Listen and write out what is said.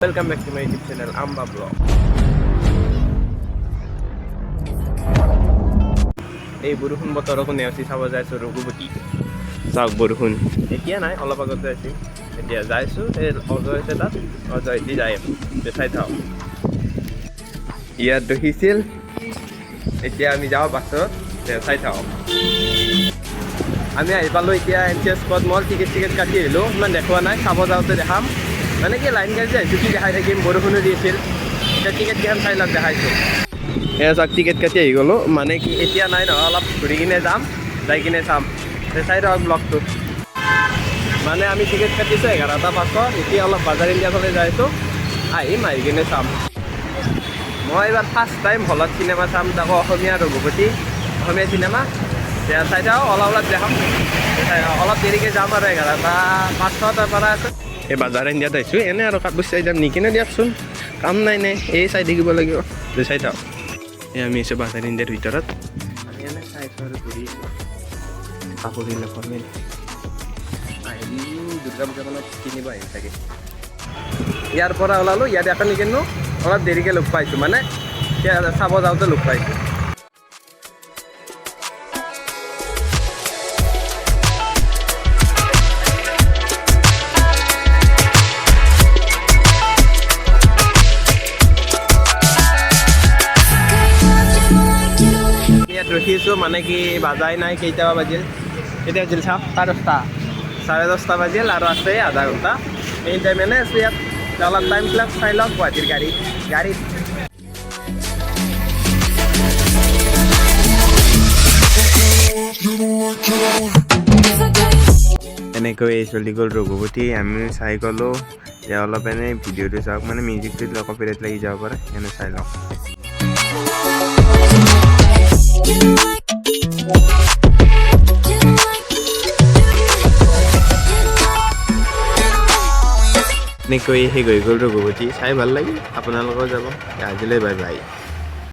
Welcome back to my YouTube channel Amba Vlog. এই বৰষুণ বতৰকো নেওচি চাব যাইছোঁ ৰঘুপতি। চাওক, বৰষুণ এতিয়া নাই, অলপ আগতে আছিল। এতিয়া যাইছোঁ, এই অজয় আছে তাত, অজয় দি যাই চাই থাকক। ইয়াত ৰখিছিল, এতিয়া আমি যাওঁ বাছত। চাই থাকক। আমি আহি পালোঁ এতিয়া এন চি এছ স্পট মল। টিকেট চিকেট কাটি আহিলোঁ। ইমান দেখুওৱা নাই, চাব যাওঁতে দেখাম। মানে কি, লাইন গাড়ীতে আহিছোঁ, কি দেখাই থাকিম? বৰষুণো দি আছিল। এতিয়া টিকেট কেইখন চাই লওক, দেখাইছোঁ। এয়া চাওক, টিকেট কাটি আহি গ'লোঁ। মানে কি, এতিয়া নাই নহয়, অলপ ঘূৰি কিনে যাম, যাই কিনে চাম। চাই থাকক ব্লগটো। মানে আমি টিকেট কাটিছোঁ 11টা 5ত। এতিয়া অলপ বাজাৰ ইণ্ডিয়া ফালে যাই আছোঁ। আহিম, আহি কিনে চাম। মই এইবাৰ ফাৰ্ষ্ট টাইম হলত চিনেমা চাম, তাকো অসমীয়া ৰঘুপতি, অসমীয়া চিনেমা। এতিয়া চাই থাকক, অলপ অলপ দেখাম। অলপ দেৰিকৈ যাম আৰু, 11টা 5ত পৰা আছে। এই বাজাৰ ইণ্ডিয়াত আহিছোঁ এনে আৰু কাপোৰ চাই যাম, নিকিনে দিয়কচোন। কাম নাই নে, এই চাই থাকিব লাগিব। চাই থাকক। এই আমি আছোঁ বাজাৰ ইণ্ডিয়াৰ ভিতৰত। আমি এনে চাইছোঁ আৰু ঘূৰি আছোঁ। কাপোৰ কিনিব ফৰ্মেল আহিলোঁ, দুৰ্গা পূজাখনত কিনিব আহিম চাগে। ইয়াৰ পৰা ওলালোঁ, ইয়াত এখন নিকিনো। অলপ দেৰিকৈ লগ পাইছোঁ, মানে চাব যাওঁতে লগ পাইছোঁ। ইয়াত ৰখিছোঁ, মানে কি, বাজাই নাই। কেইটা বাজিল? কেতিয়া বাজিল চাওক। 10:30, 10:30 বাজিল আৰু আছে আধা ঘণ্টা। এই টাইম এনে আছোঁ ইয়াত। অলপ টাইম ক্লাছ চাই লওক। গুৱাহাটীৰ গাড়ীত। এনেকৈ চলি গ'ল ৰঘুপতি। আমি চাই গ'লোঁ। এতিয়া অলপ এনেই ভিডিঅ'টো চাওক, মানে মিউজিকটো দিলে কপিৰাইট লাগি যাব পাৰে, এনে চাই লওক। You like, you like, you like. এনেকৈ শেষ হৈ গ'ল ৰঘুপতি। চাই ভাল লাগিল, আপোনালোকেও যাব। আজিলৈ বাই বাই।